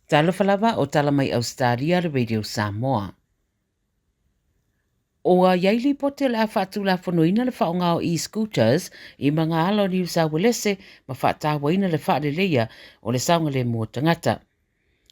Talofa lava o tala mai Ausetalia le Radio Samoa. Ua i ai lipoti o le a faatulafonoina le faaaoga o e-scooters i magaala o Niu Sauelese ma faatauaina le faaleleia o le saogalemu o tagata.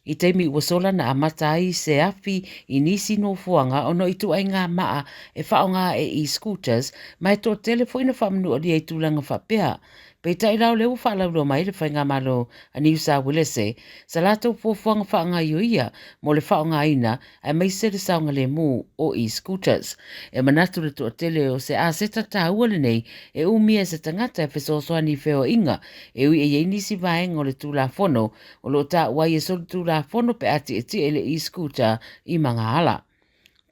I taimi ua sola na amata ai se afi i nisi nofoaga ona o ituaiga maa e faaaoga e e-scooters ma e toatele foi na faamanualia i tulaga faapea. Peitai la o lea ua faalauiloa mai le Faigamalo a Niu Sauelese sa latou fuafuaga faagaioia mo le faaaogaina aemaise le saogalemu o e-scooters. E manatu le toatele o se aseta taua lenei e umia e se tagata e fesoasoani i feoaiga e ui e i ai nisi vaega o le Tulafono o lo o taua ai e solitulafono pe a tietie le e-scooter i magaala.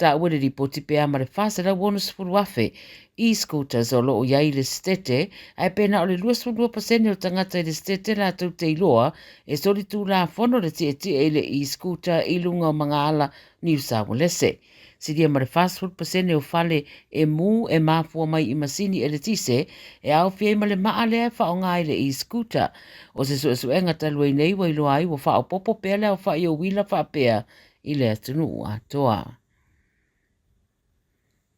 Taua le lipoti pe a ma le 460,000 e-scooters o lo o i ai i le Setete, ae pe na o le 22% o tagata i le Setete latou te iloa e solitulafono le tietie i le e-scooter i luga o magaala Niu Saualese. Silia ma le 40% o fale e mū e mafua mai i masini eletise e aofia ai ma le maa lea e faaaoga ai le e-scooter. O se suesuega talu ai nei ua iloa ai ua faaopoopo pea le aofai o uila faapea i le atunuu atoa.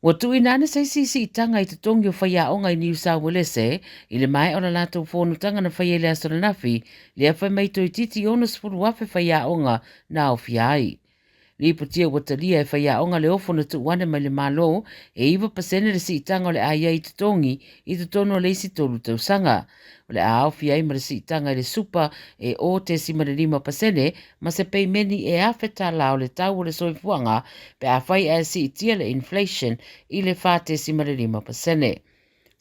Ua tuuina ane se isi siitaga i totogi o faiaoga i Niu Sauelese i le maea o la latou fonotaga na faia i le aso ananafi, lea fai mai toeitiiti 60,000 faiaoga na aofia ai. Lipotia ua talia e faiaoga le ofo na tuu ane mai le Malo e 9% le siitaga o le a i ai i totogi i totonu o le isi tolu tausaga. O le a aofia ai ma le siitaga i le supa e 0.5% ma se peimeni e $1,000 o le tau o le soifuaga pe afai ae siitia le inflation i le 4.5%.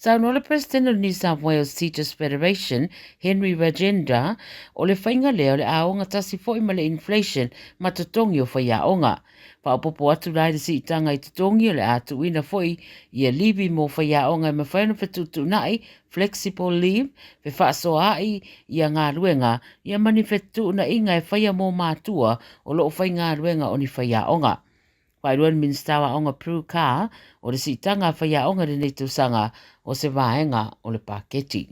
Saunoa le President o le New South Wales Teachers Federation, Henry Rajendra, o le faiga lea o le a ogatasi foi ma le inflation ma totogi o faiaoga. Faaopoopo atu la i le siitaga i totogi o le a tuuina foi ia livi mo faiaoga e mafai ona fetuutuunai flexible leave, fefaasoaai ia galuega, ia ma ni fetuunaiga e faia mo matua o lo o faigaluega o ni faiaoga. Faailoa le Minisita o Aoga Prue Car, o le siitaga a faiaoga i lenei tausaga o se vaega o le paketi.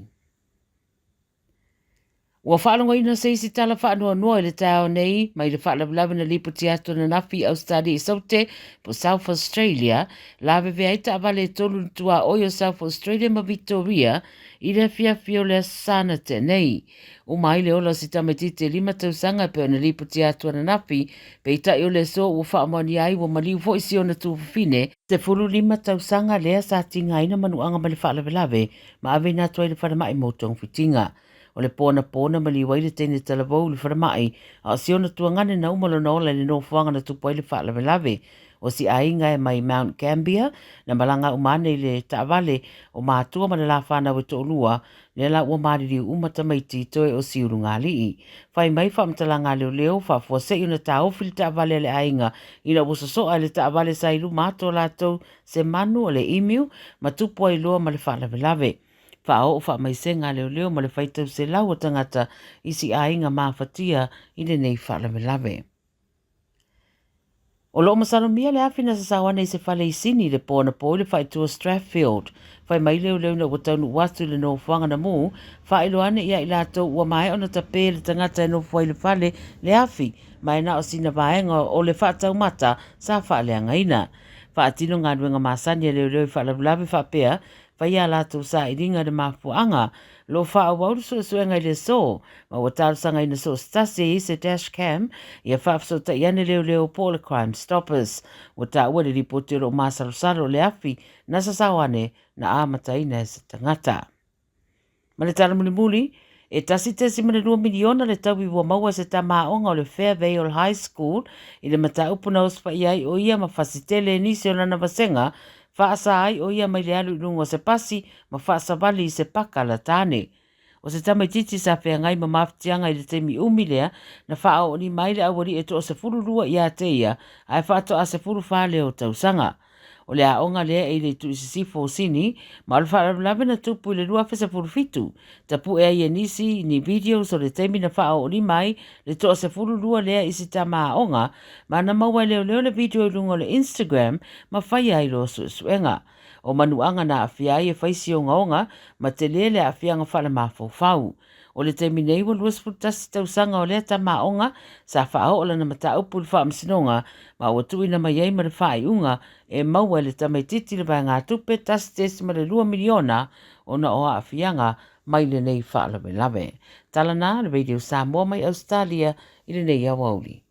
Ua faalogoina se isi tala faanoanoa i le taeao nei mai le faalavelave na lipoti atu ananafi i Ausetalia i Saute po South Australia, lavevea ai taavale e tolu i le tuaoi o South Australia ma Victoria i le afiafi o le Aso Sa na tea nei. Uma ai le ola o si tamaitiiti e lima tausaga e pei ona lipoti atu ananafi, peitai o le aso ua faamaonia ai ua maliu foi si ona tuafafine, 15 tausaga lea sa tigaina manuaga mai le faalavelave ma aveina atu ai i le falemai mo togafitiga. O le po anapo na maliu ai le teine talavou i le falemai, a o si ona tuagane na uma lona ola i le nofoaga na tupu ai le faalavelave. O si aiga e mai Mount Gambier, na malaga uma ane i le taavale o matua ma le la fanau e toalua, lea la ua maliliu uma tamaiti toe o si ulugalii. Fai mai faamatalaga a leoleo, faafuasei ona taofi le taavale a le aiga ina ua sosoa e le taavale sa i luma atu o latou se manu o le emu ma tupu ai loa ma le faalavelave. Faaoo faamaisega a leoleo ma le faitau selau o tagata i si aiga mafatia i lenei faalavelave. O lo o masalomia le afi na sasao ane i se fale i Sini i le po anapo i le faaitu o Strathfield. Fai mai leoleo ina ua taunuu atu i le nofoaga na mū, faailoa ane ia i latou ua maea ona tapē le tagata e nofo ai i le fale le afi ma e na o sina vaega o le faataumata sa faaleagaina. Faatino galuega masani a leoleo i faalavelave faapea, faia a latou sailiga i le mafuaaga. O lo o faaauau le suesuega i le aso, ma ua talosagaina so o se tasi e i ai se dash cam ia faafesootai ane leoleo po o le Crime Stoppers. Ua taua i le lipoti o lo o masalosalo le afi na sasao ane na amataina e se tagata. Ma le tala mulimuli, e 1.2 miliona le taui ua maua e se tama aoga o le Fairvale High School i le mataupu na osofai ai o ia ma fasitele e nisi o lana vasega, faasa ai o ia mai le alu i luga o se pasi ma faasavali i se paka la tane. O se tamaitiiti sa feagai ma mafatiaga i le taimi umi lea na faaoolima ai le aualii e toa-12 ia te ia ae faatoa 14 lea o tausaga. O le aoga lea e i le itu i sisifo o Sini, ma o le faalavelave na tupu i le 2017, tapue ai e nisi ni videos o le taimi na faaoolima ai le toa-12 lea i si tama aoga, ma na maua e leoleo le video i luga o le Instagram ma faia ai loa suesuega. O manuaga na aafia ai e fai si ogaoga ma tele le aafiaga faalemafaufau. O le taimi nei ua 21 tausaga o lea tama aoga sa faaoo lana mataupu i le faamasinoga ma ua tuuina mai ai ma le faaiuga e maua e le tamaitiiti le vaegatupe $1.2 miliona ona o aafiaga mai lenei faalavelave. Tala na le Radio Samoa mai Ausetalia i lenei aoauli.